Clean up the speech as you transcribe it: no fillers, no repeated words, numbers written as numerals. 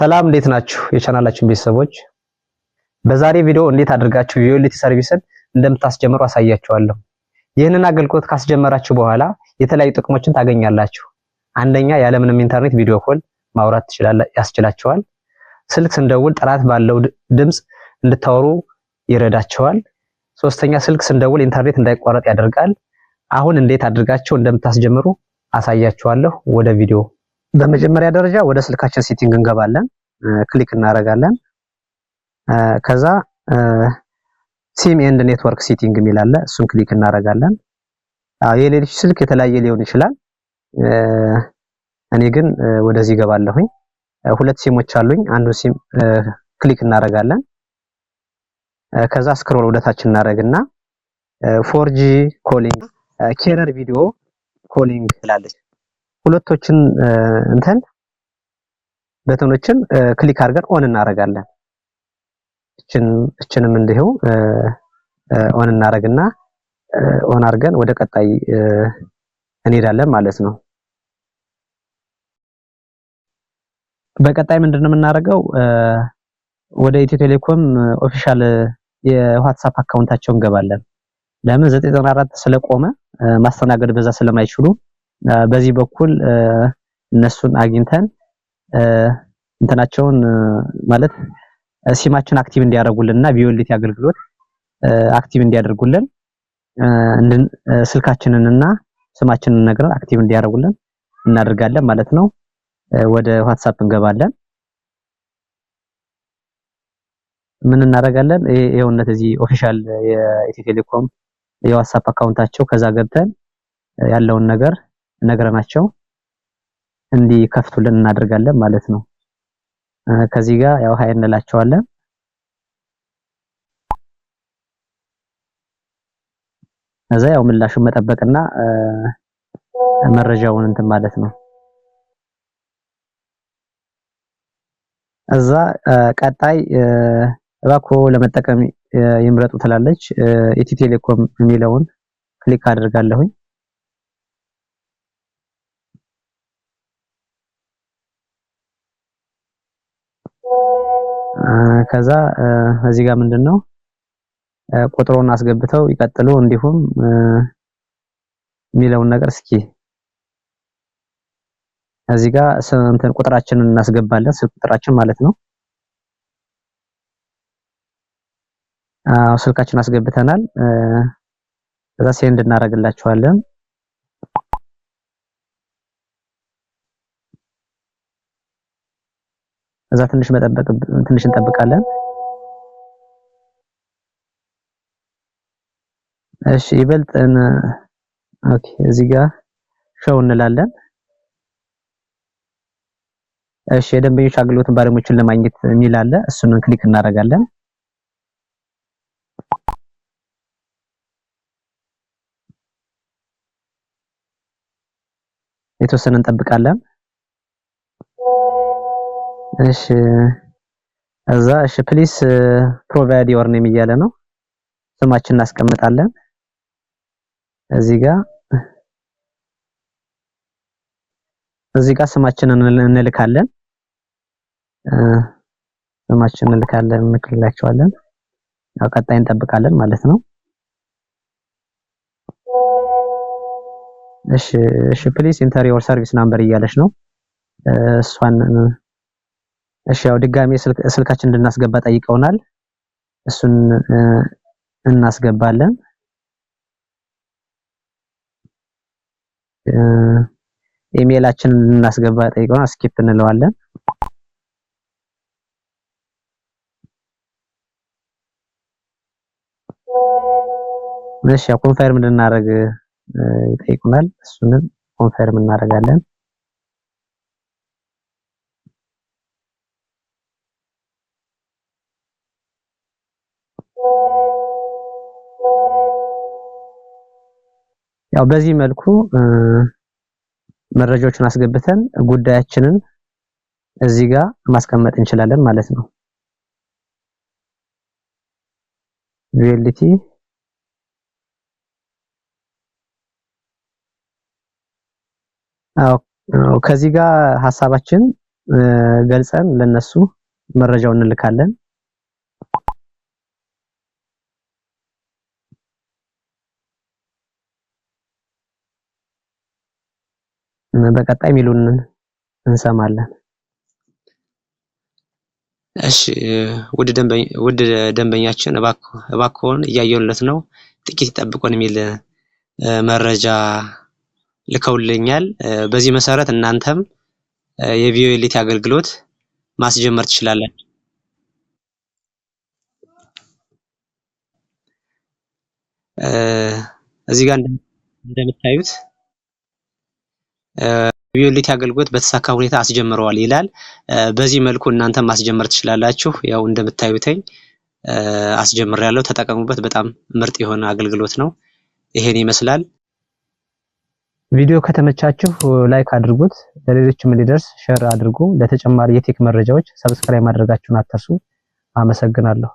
ሰላም፣ እንዴት ናችሁ የቻናላችን ቤተሰቦች? በዛሬ ቪዲዮ እንዴት አድርጋችሁ VoLTE service ን እንደምታስጀምሩ አሳያችኋለሁ። ይህንን አገልግሎት ካስጀመራችሁ በኋላ የተለያዩ ጥቅሞችን ታገኛላችሁ። አንደኛ፣ ያለምንም ኢንተርኔት video call ማውራት ያስችላችኋል። ስልክ ስንደውል ጥራት ባለው ድምፅ እንድታወሩ ይረዳችኋል። ሶስተኛ፣ ስልክ ስንደውል ኢንተርኔት እንዳይቋረጥ ያደርጋል። አሁን እንዴት አድርጋችሁ እንደምታስጀምሩ አሳያችኋለሁ። ወደ ቪዲዮ። በመጀመሪያ ደረጃ ወደ ስልካችን setting እንገባለን። Click እናደርጋለን። ከዛ SIM and network setting የሚል አለ። እሱን click እናደርጋለን። የሌሎች ስልክ የተለያየ ሊሆን ይችላል። እኔ ግን ወደዚህ እገባለሁኝ። ሁለት ሲሞች አሉኝ። አንዱን SIM click እናደርጋለን። ከዛ scroll ወደታች እናደርግና 4G calling፣ carrier video calling ትላለች። ሁለቶችን እንትን button ኦችን click አድርገን on እናደርጋለን። እችንም እንዲሁ on እናደርግና on አድርገን ወደ ቀጣይ እንሄዳለን ማለት ነው። በቀጣይ ምንድነው የምናደርገው? ወደ ኢትዮ ቴሌኮም official የ WhatsApp account ኣቸው እንገባለን። ለምን 994 ስለቆመ ማስተናገድ በዛ ስለማይችሉ በዚህ በኩል እነሱን አግኝተን እንትናቸውን ማለት ሲማችን active እንዲያደርጉልንና VoLTE አገልግሎት active እንዲያደርጉልን ስልካችንንና ስማችንን ነግረን active እንዲያደርጉልን እናደርጋለን ማለት ነው። ወደ WhatsApp እንገባለን። ምን እናደርጋለን? ይኸውነት እዚህ official የኢትዮ ቴሌኮም የ WhatsApp account ኣቸው ከዛ ገብተን ያለውን ነገር ነግረናቸው እንዲከፍቱልን እናደርጋለን ማለት ነው። ከዚህ ጋር ያው hi እንላቸዋለን። ከዛ ያው ምላሹን መጠበቅና መረጃውን እንትን ማለት ነው። እዛ ቀጣይ እባክዎ ለመጠቀም ይምረጡ ትላለች። ኢትዮ ቴሌኮም የሚለውን click አድርጋለሁኝ። ከዛ እዚህ ጋር ምንድነው ቁጥሩን አስገብተው ይቀጥሉ እንዲሁም የሚለውን ነገር እስኪ እዚህ ጋር እንትን ቁጥራችንን እናስገባለን፣ ስልክ ቁጥራችን ማለት ነው። አዎ፣ ስልካችን አስገብተናል። ከዛ send እናደርግላቸዋለን። ከዛ ትንሽ መጠበቅ፣ ትንሽ እንጠብቃለን። እሺ፣ ይበልጥ okay፣ እዚህ ጋር show እንላለን። እሺ፣ የደንበኞች አገልግሎትን ባለሙያዎችን ለማግኘት የሚል አለ። እሱን click እናደርጋለን። የተወሰነ እንጠብቃለን። እሺ፣ እዛ እሺ please provide your name እያለ ነው። ስማችን እናስቀምጣለን። እዚህ ጋር ስማችንን እንልካለን። ስማችንን እንልካለን፣ እንልክላቸዋለን። ያው ቀጣይ እንጠብቃለን ማለት ነው። እሺ፣ please enter your service number እያለች ነው። እሷን እሺ፣ ያው ድጋሜ ስልካችን እንድናስገባ ጠይቀውናል። እሱን እናስገባለን። ኢሜይላችንን እንድናስገባ ጠይቀውናል። Skip እንለዋለን። እሺ፣ ያው confirm እንድናደርግ ይጠይቁናል። እሱንም confirm እናደርጋለን። ያው በዚህ መልኩ መረጃዎችን አስገብተን ጉዳያችንን እዚህ ጋር ማስቀመጥ እንችላለን ማለት ነው። VoLTE አዎ፣ ከዚህ ጋር ሀሳባችን ገልጸን ለነሱ መረጃውን እንልካለን። በቀጣይ የሚሉንን እንሰማለን። እሺ፣ ውድ ደንበኛችን፣ እባክዎን እያየሁለት ነው፣ ጥቂት ይጠብቁን የሚል መረጃ ልከውልኛል። በዚህ መሰረት እናንተም የ VoLTE አገልግሎት ማስጀመር ትችላላችሁ። እዚህ ጋር እንደምታዩት VoLTE አገልግሎት በተሳካ ሁኔታ አስጀምረዋል ይላል። በዚህ መልኩ እናንተም ማስጀመር ትችላላችሁ። ያው እንደምታዩትኝ አስጀምሬያለሁ። ተጠቀሙበት። በጣም ምርጥ የሆነ አገልግሎት ነው። ይሄን ይመስላል። ቪዲዮ ከተመቻችሁ like አድርጉት፣ ለሌሎችም እንዲደርስ share አድርጉ። ለተጨማሪ የ tech መረጃዎች subscribe ማድረጋችሁን አትርሱ። አመሰግናለሁ።